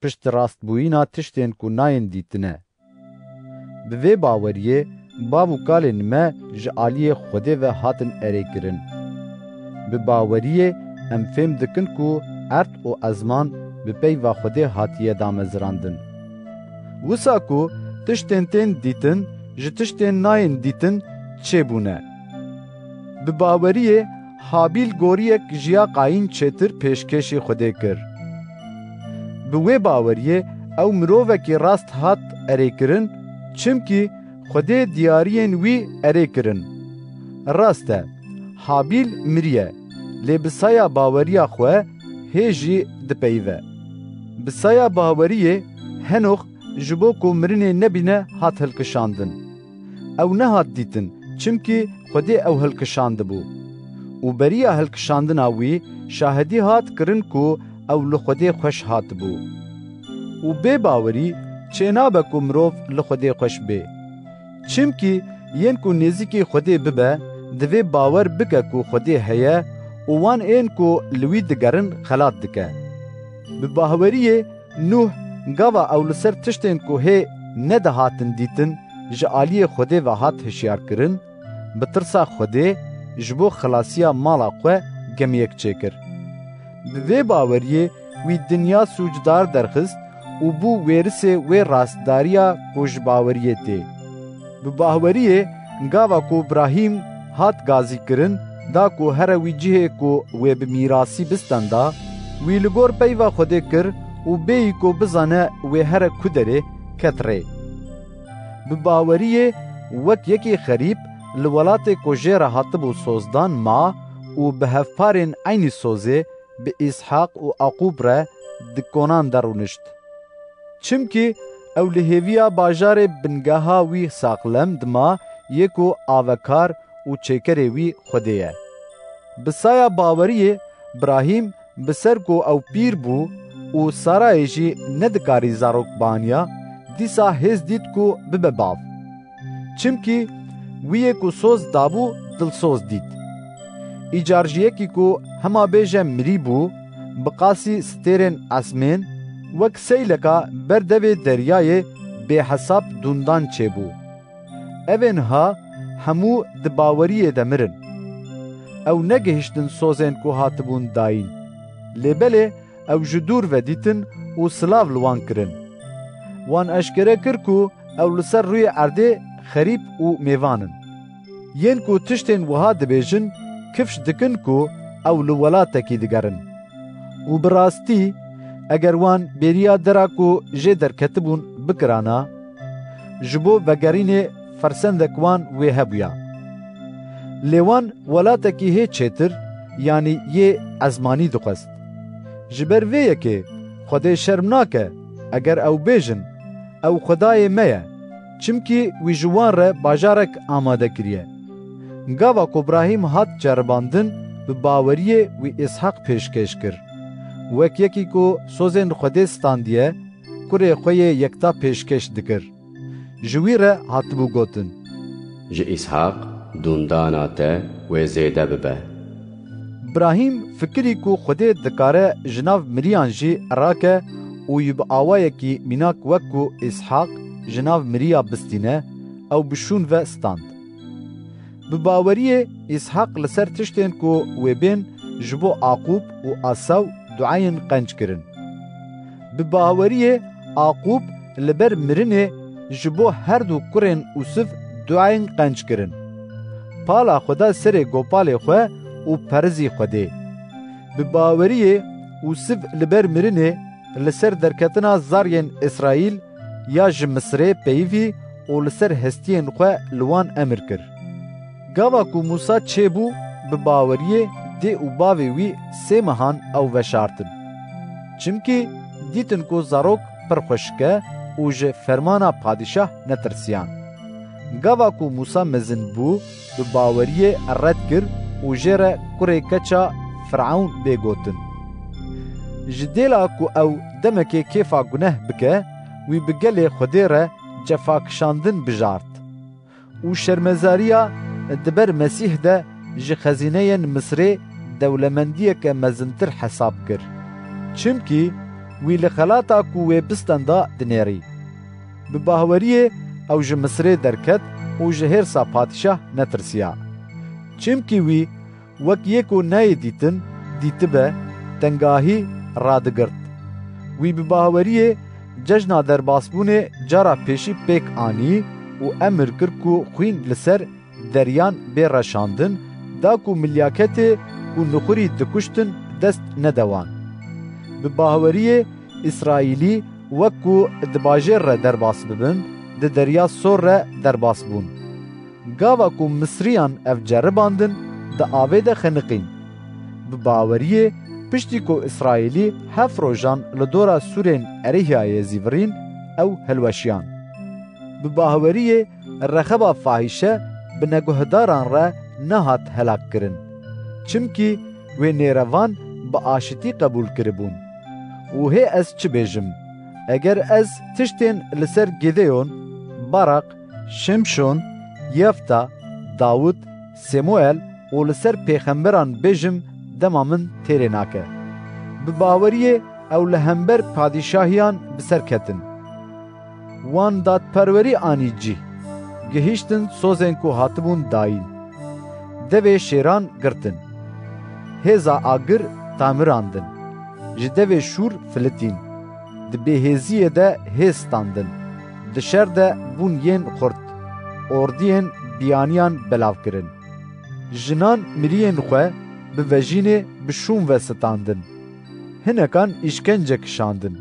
piştrastbûyîna tiştên ku nayên dîtine. Bi vê baweriyê bav û kalên me ji aliyê Xwedê ve hatin erêkirin. Bi baweriyê em fêm dikin ku erd û ezman bi peyva Xwedê hatiye damezirandin. Wisa ku tiştên tên dîtin ji tiştên nayên dîtin çêbûne. Bi baweriyê Habîl goriyek ji ya Qayîn çêtir pêşkêşî Xwedê kir. Bi wê baweriyê ew mirovekî rast hat erêkirin, çimkî Xwedê diyariyên wî erê kirin. Rast e, Habîl miriye, lê bi saya baweriya xwe hê jî dipeyive. Bi saya baweriyê Henox ji bo ku mirinê nebîne hat hilkişandin. Ew nehat dîtin, çimkî Xwedê ew hilkişandibû. Û beriya hilkişandina wî şahidî hat kirin ku ew li Xwedê xweş hatibû. Û bê bawerî çênabe ku mirov li Xwedê xweş bê. Çimkî yên ku nêzîkî Xwedê bibe, divê bawer bike ku Xwedê heye û wan ên ku li wî digerin xelat dike. Bi baweriyê Nûh, gava ew li ser tiştên ku hê nedihatin dîtin, ji aliyê Xwedê ve hat hişyarkirin, bi tirsa Xwedê ji bo xilasiya mala xwe gemiyek çêkir. Bi vê baweriyê wî dinya sûcdar derxist û bû wêrisê wê rastdariya ku ji baweriyê tê. Bi baweriyê gava ku Brahîm hat gazîkirin, da ku here wî cihê ku wê bi mîrasî bistenda, wî li gor peyva Xwedê kir û bêyî ku bizane wê here ku derê, ket rê. Bi baweriyê wek yekî xerîb li welatê ku jê re hatibû sozdan ma û bi hevparên eynî sozê bi Îshaq û Aqûb re di konan de rûnişt. Çimkî ew li hêviya bajarê bingeha wî saxlem dima yê ku avekar û çêkerê wî Xwedê ye. Bi saya baweriyê Brahîm bi ser ku ew pîr bû û Sarayê jî nedikarî zarok baniya, dîsa hêz dît ku bibe bav. Çimkî wî yê ku soz dabû dilsoz dît. Îcar ji yekî ku hema bêje mirî bû, bi qasî stêrên esmên, wek seyleka ber devê deryayê bêhesab dûndan çêbû. Evên ha hemû di baweriyê de mirin. Ew negihiştin sozên ku hatibûn dayîn. Lê belê ew ji dûr ve dîtin û silav li wan kirin. Wan eşkere kir ku ew li ser rûyê erdê xerîb û mêvan in. Yên ku tiştên wiha dibêjin, kifş dikin ku ew li welatekî digerin. Û bi rastî, eger wan bêriya dera ku jê derketibûn bikirana, ji bo vegerînê fersendek wan wê hebûya. Lê wan welatekî hê çêtir, yanî yê ezmanî dixwest. Ji ber vê yekê Xwedê şerm nake, eger ew bêjin, ew Xwedayê me ye, çimkî wî ji wan re bajarek amade kiriye. Gava ku Brahîm hat ceribandin, bi baweriyê wî Îshaq pêşkêş kir. Wek yekî ku sozên Xwedê standiye, kurê xwe yê yekta pêşkêş dikir. Ji wî re hatibû gotin, Ji Îshaq dûndana te wê zêde bibe. Brahîm fikirî ku Xwedê dikare ji nav miriyan jî rake û yî bi awayekî mînak wek ku Îshaq ji nav miriya bistîne, ew bi şûn ve stand. Bi baweriyê Îshaq li ser tiştên ku wê bên ji bo Aqûb û Asaw duayên qenc kirin. Bi baweriyê Aqûb li ber mirinê ji bo her du kurên Ûsiv duayên qenc kirin. Pala xwe da serê gopalê xwe û perizî Xwedê. Bi baweriyê Ûsiv li ber mirinê li ser derketina zariyên Îsraîl ya ji Misirê peyivî û li ser hestiyên xwe li wan emir kir. Gava ku Mûsa çêbû, bi baweriyê dê û bavê wî sê mehan ew veşartin. Çimkî dîtin ku zarok pir xweşik e û ji fermana padîşah netirsiyan. Gava ku Mûsa mezin bû, bi baweriyê red kir û jê re kurê keça Firewn bê gotin. Ji dêla ku ew demekê kêfa guneh bike, wî bi gelê Xwedê re cefakişandin bijart. Û şermezariya di ber Mesîh de ji xezîneyên Misirê dewlemendiyeke mezintir hesab kir. Çimkî wî li xelata ku wê bistenda dinêrî. Bi baweriyê ew ji Misirê derket û ji hêrsa padîşah netirsiya. Çimkî wî wek yê ku neyê dîtin, dîtibe, tengahî radigirt. Wî bi baweriyê cejna derbasbûnê cara pêşî pêk anî û emir kir ku xwîn li ser deriyan bê reşandin, da ku milyaketê ku nixurî dikuştin dest nede wan. Bi baweriyê Îsraîlî wek ku di bajêr re derbas bibin, di Derya Sor re derbas bûn. Gava ku Misriyan ev ceribandin, di avê de xeniqîn. Bi baweriyê, piştî ku Îsraîlî heft rojan li dora sûrên Erîhyayê zîvirîn, ew hilweşiyan. Bi baweriyê, rexeba fahîşe bi neguhdaran re nehat helak kirin. Çimkî wê nêrevan bi aşitî qebûl kiribûn. Û hê ez çi bêjim? Eger ez tiştên li ser Gideon, Barak, Şimşon, Yefta, Dawid, Semuel û li ser pêxemberan bêjim, dema min têrê nake. Bi baweriyê ew li hember padîşahiyan bi ser ketin. Wan dadperwerî anî cî. Gihîştin sozên ku hatibûn dayîn. Devê şêran girtin. Hêza agir tamirandin. Ji devê şûr filitîn. Di bêhêziyê de hêz standin. Di şer de bûn yên xurt. Ordiyên biyaniyan belav kirin. Jinan miriyên xwe bi vejînê bi şûn ve standin. Hinekan îşkence kişandin.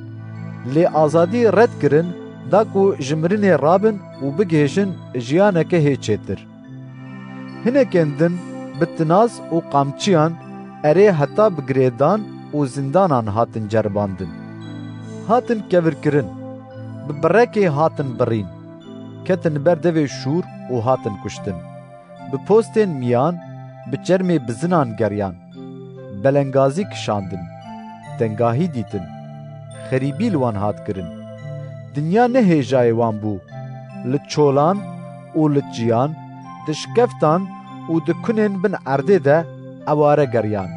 Lê azadî red kirin, da ku ji mirinê rabin û bigihêjin jiyaneke hê çêtir. Hinekên din bi tinaz û qamçiyan erê heta bi girêdan û zindanan hatin ceribandin. Hatin kevirkirin, bi birekê hatin birîn, ketin ber devê şûr û hatin kuştin. Bi postên miyan, bi çermê bizinan geriyan. Belengazî kişandin. Tengahî dîtin. Xerîbî li wan hat kirin. Dinya ne hêjayê wan bû. Li çolan û li çiyan, di şikeftan û di kunên bin erdê de eware geriyan.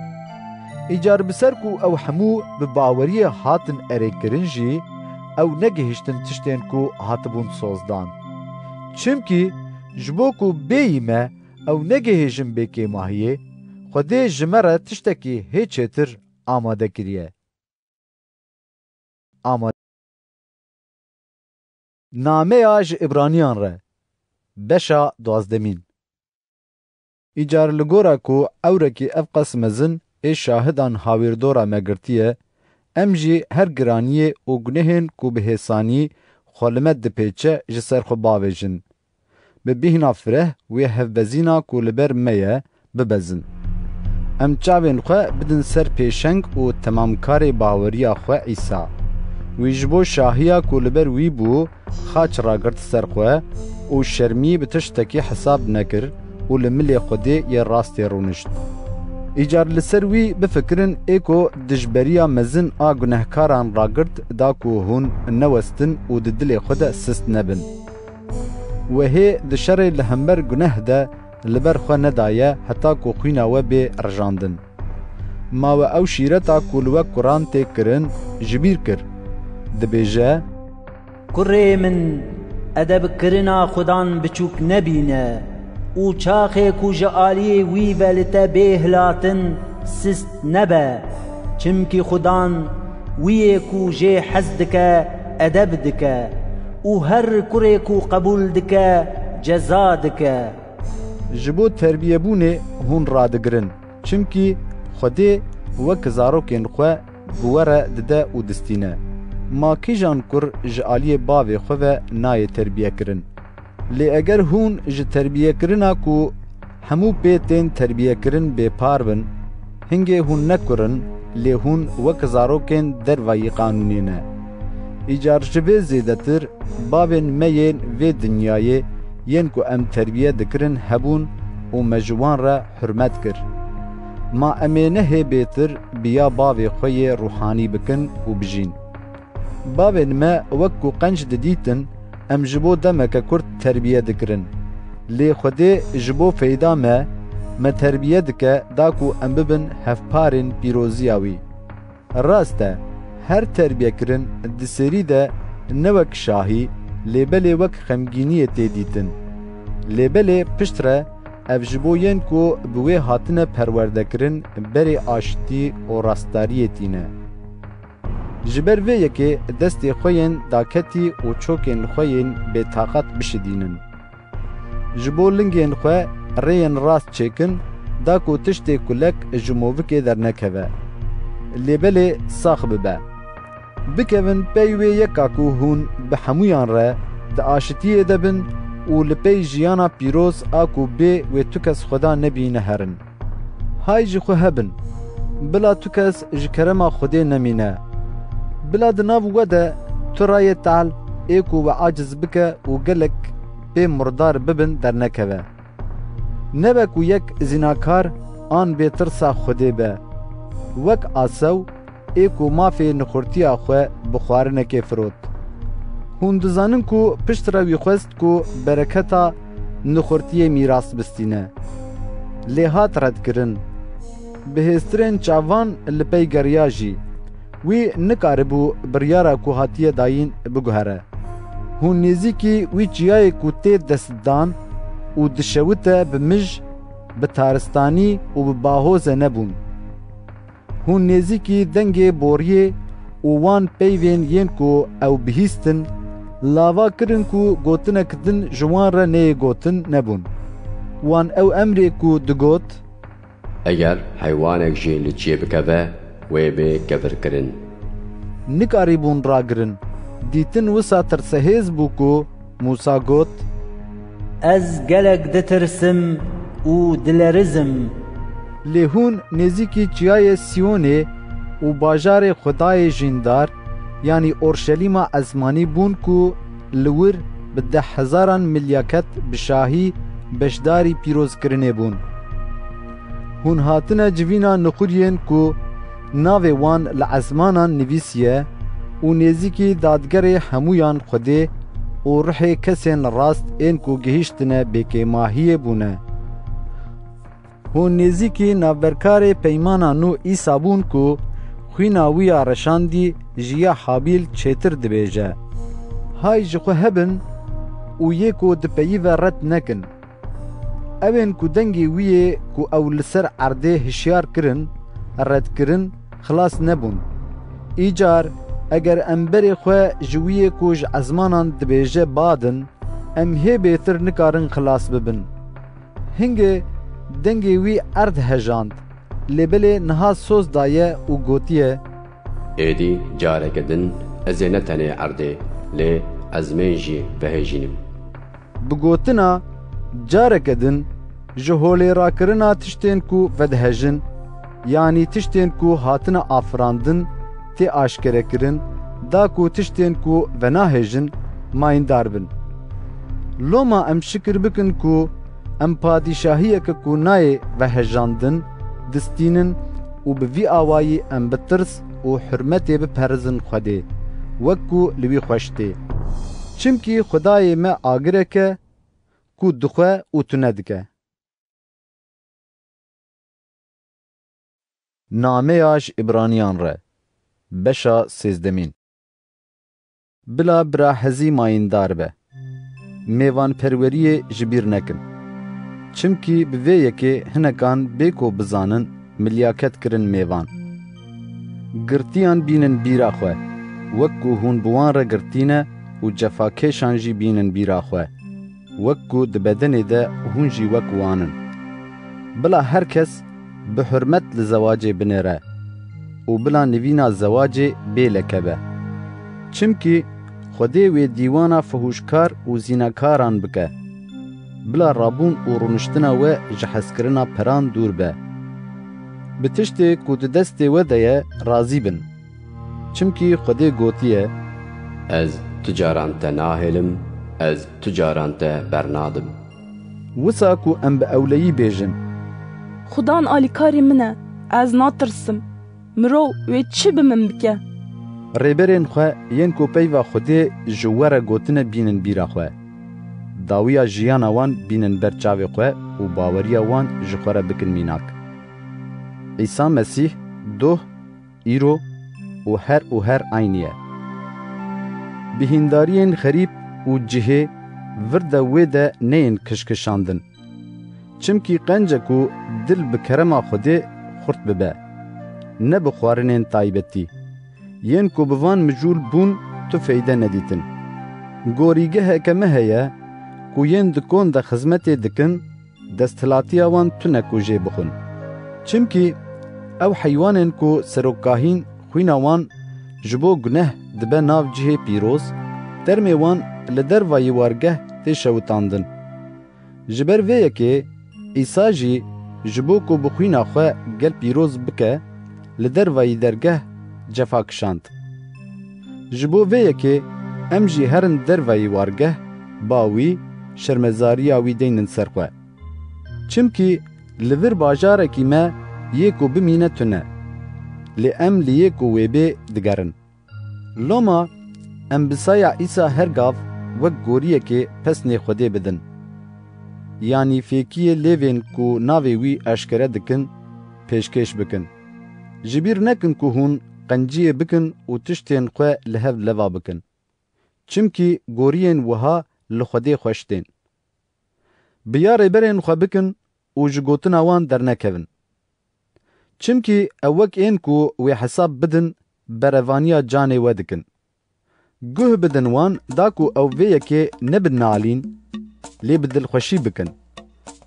Îcar bi ser ku ew hemû bi baweriyê hatin erêkirin jî, ew negihiştin tiştên ku hatibûn sozdan. Çimkî ji bo ku bêyî me ew negihêjin bêkêmahiyê, Xwedê ji me re tiştekî hê çêtir amade kiriye. amade. Nameya ji Îbraniyan re, beşa duwazdemîn. Îcar li gora ku ewrekî ev qas mezin ê şahidan hawîrdora me girtiye, em jî her giraniyê û gunehên ku bi hêsanî xwe li me dipêçe ji ser xwe bavêjin. Bi bîhna fireh wê hevbezîna ku li ber me ye, bibezin. Em çavên xwe bidin ser pêşeng û temamkarê baweriya xwe Îsa. Wî ji bo şahiya ku li ber wî bû, xaç ragirt ser xwe û şermî bi tiştekî hesab nekir û li milê Xwedê yê rastê rûnişt. Îcar li ser wî bifikirin, ê ku dijberiya mezin a gunehkaran ragirt, da ku hûn newestin û di dilê xwe de sist nebin. Wehê di şerê li hember guneh de li ber xwe nedaye heta ku xwîna we bê rijandin. Ma we ew şîreta ku li we kuran tê kirin ji bîr kir? Dibêje: Kurê min, edebkirina Xudan biçûk nebîne û çaxê ku ji aliyê wî ve li te bê hilatin, sist nebe. Çimkî Xudan wiyê ku jê hez dike, edeb dike û her kurê ku qebûl dike, ceza dike. Ji bo terbiyebûnê hûn radigirin, çimkî Xwedê wek zarokên xwe bi we re dide û distîne. Ma kîjan kur ji aliyê bavê xwe ve nayê terbiyekirin? Lê eger hûn ji terbiyekirina ku hemû pê tên terbiyekirin bêpar bin, hingê hûn ne kur in, lê hûn wek zarokên dervayî qanûnê ne. Îcar ji vê zêdetir bavên me yên vê dinyayê, yên ku em terbiye dikirin, hebûn û me ji wan re hurmet kir. Ma em ê ne hê bêtir bi ya bavê xwe yê ruhanî bikin û bijîn? Bavên me wek ku qenc didîtin, em ji bo demeke kurt terbiye dikirin. Lê Xwedê ji bo feyda me, me terbiye dike, da ku em bibin hevparên pîroziya wî. Rast e, her terbiyekirin di serî de ne wek şahî, lê belê wek xemgîniyê tê dîtin. Lê belê piştre ev ji bo yên ku bi wê hatine perwerdekirin berê aştî û rastdariyê tîne. Ji ber vê yekê destê xwe yên daketî û çokên xwe yên bêtaqet bişidînin. Ji bo lingên xwe rêyên rast çêkin, da ku tiştê kulek ji movikê dernekeve. Lê belê sax bibe. Bikevin pey wê yeka ku hûn bi hemûyan re di aşitiyê de bin û li pey jiyana pîroz a ku bê wê tu kes Xweda nebîne herin. Hay ji xwe hebin. Bila tu kes ji kerema Xwedê nemîne. Bila di nav we de tu rayê tehl ê ku we aciz bike û gelek pê murdar bibin dernekeve. Nebe ku yek zînakar an bêtirsa Xwedê be. Wek asew ê ku mafê nixurtiya xwe bi xwarinekê firot. Hûn dizanin ku piştre wî xwest ku bereketa nixurtiyê mîras bistîne. Lê hat redkirin. Bi hêstirên çavan li pey geriya jî. Wî nikaribû biryara ku hatiye dayîn biguhere. Hûn nêzîkî wî çiyayê ku tê destdan û dişewite bi mij, bi taristanî û bi bahoze nebûn. Hûn nêzîkî dengê boriyê û wan peyvên yên ku ew bihîstin, lava kirin ku gotinek din ji wan re neyê gotin nebûn. Wan ew emrê ku digot, Eger heywanek jî li çiyê bikeve, wê bê kevirkirin. Nikarîbûn ragirin. Dîtin wisa tirsehêz bû ku Mûsa got, Ez gelek ditirsim û dilerizim. Lê hûn nêzîkî çiyayê Siyonê û bajarê Xwedayê jîndar, yanî Orşelîma ezmanî bûn ku li wir bi dehhezaran milyaket bi şahî beşdarî pîrozkirinê bûn. Hûn hatine civîna nixuriyên ku navê wan li ezmanan nivîsiye û nêzîkî dadgerê hemûyan Xwedê û ruhê kesên rast ên ku gihîştine bêkêmahiyê bûne. Hûn nêzîkî navberkarê peymana nû Îsa bûn ku xwîna wî ya reşandî ji ya Habîl çêtir dibêje. Hay ji xwe hebin û yê ku di peyî ve red nekin. Ewên ku dengê wî yê ku ew li ser erdê hişyar kirin, red kirin, xilas nebûn. Îcar Eger em berê xwe ji wî yê ku ji ezmanan dibêje badin, em hê bêtir nikarin xilas bibin. Hingê dengê wî erd hejand, lê belê niha soz daye û gotiye, Êdî careke din ez ê ne tenê erdê, lê ezmên jî vehêjînim. Bi gotina careke din ji holêrakirina tiştên ku vedihejin, yanî tiştên ku hatine afirandin, tê aşkerekirin, da ku tiştên ku venahêjin mayîndar bin. Loma em şikir bikin ku em padîşahiyeke ku nayê vehejandin distînin û bi vî awayî em bi tirs û hurmetê biperizin Xwedê, wek ku li wî xweş tê. Çimkî Xwedayê me agirek e ku dixwe û tune dike. Nameya ji Îbraniyan re, beşa sêzdemîn. Bila bira hezî mayîndar be. Mêvanperweriyê ji bîr nekin. Çimkî bi vê yekê hinekan bê ku bizanin milyaket kirin mêvan. Girtiyan bînin bîra xwe, wek ku hûn bi wan re girtî ne û cefakêşan jî bînin bîra xwe, wek ku di bedenê de hûn jî wek wan in. Bila her kes bi hurmet li zewacê binêre û bila nivîna zewacê bê leke be. Çimkî Xwedê wê dîwana fihûşkar û zînekaran bike. Bila rabûn û rûniştina we ji hezkirina peran dûr be. Bi tiştê ku di destê we de ye razî bin. Çimkî Xwedê gotiye, Ez tu caran te nahêlim, ez tu caran te bernadim. Wisa ku em bi ewleyî bêjin, Xudan alîkarê min e, ez natirsim. Mirov wê çi bi min bike? Rêberên xwe yên ku peyva Xwedê ji we re gotine bînin bîra xwe. Dawiya jiyana wan bînin ber çavê xwe û baweriya wan ji xwe re bikin mînak. Îsa Mesîh, doh, îro û her û her eynî ye. Bi hîndariyên xerîb û cihê vir de wê de neyên kişkişandin. Çimkî qenc e ku dil bi kerema Xwedê xurt bibe, ne bi xwarinên taybetî, yên ku bi van mijûl bûn tu feyde nedîtin. Gorîgeheke me heye ku yên di kon de xizmetê dikin, desthilatiya wan tune ku jê bixwin. Çimkî ew heywanên ku serokkahîn xwîna wan ji bo guneh dibe nav cihê pîroz, termê wan li dervayî wargeh tê şewitandin. Ji ber vê yekê Îsa jî ji bo ku bi xwîna xwe gel pîroz bike, li dervayî dergeh cefa kişand. Ji bo vê yekê em jî herin dervayî wargeh, ba wî, şermezariya wî deynin ser xwe. Çimkî li vir bajarekî me yê ku bimîne tune, lê em li yê ku wê bê digerin. Loma em bi saya Îsa her gav wek goriyekê pesnê Xwedê bidin. Yanî fêkiyê lêvên ku navê wî eşkere dikin, pêşkêş bikin. Ji bîr nekin ku hûn qenciyê bikin û tiştên xwe li hev leva bikin. Çimkî goriyên wiha li Xwedê xweş tên. Bi ya rêberên xwe bikin û ji gotina wan dernekevin. Çimkî ew wek ên ku wê hesab bidin, berevaniya canê we dikin. Guh bidin wan da ku ew vê yekê nebin nalîn, lê bi dilxweşî bikin.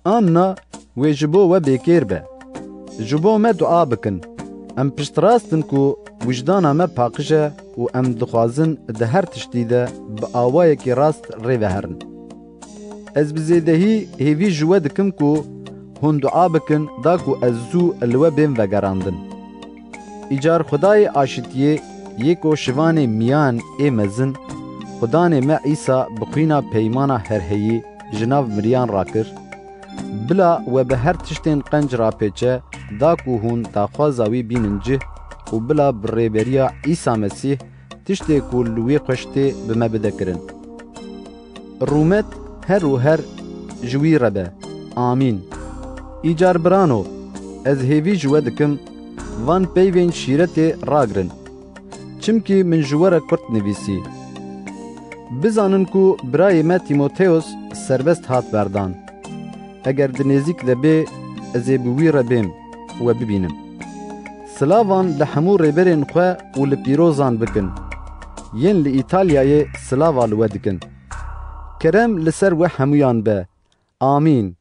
An na wê ji bo we bêkêr be. Ji bo me dua bikin. Em piştrast in ku wijdana me paqij e û em dixwazin di her tiştî de bi awayekî rast rê ve herin. Ez bi zêdehî hêvî ji we dikim ku hûn dua bikin da ku ez zû li we bêm vegerandin. Îcar Xwedayê aşitiyê yê ku şivanê miyan ê mezin, Xudanê me Îsa bi xwîna peymana herheyî ji nav miriyan rakir, bila we bi her tiştên qenc rapêçe, da ku hûn daxwaza wî bînin cih û bila bi rêberiya Îsa Mesîh tiştê ku li wî xweş tê bi me bide kirin. Rûmet her û her ji wî re be. Amîn. Îcar birano, ez hêvî ji we dikim, van peyvên şîretê ragirin. Çimkî min ji we re kurt nivîsî. Bizanin ku birayê me Tîmoteos serbest hat berdan. Eger di nêzîk de bê, ez ê bi wî re bêm, we bibînim. Silavan li hemû rêberên xwe û li pîrozan bikin. yên li Îtalyayê silava li we dikin. Kerem li ser we hemûyan be. Amîn.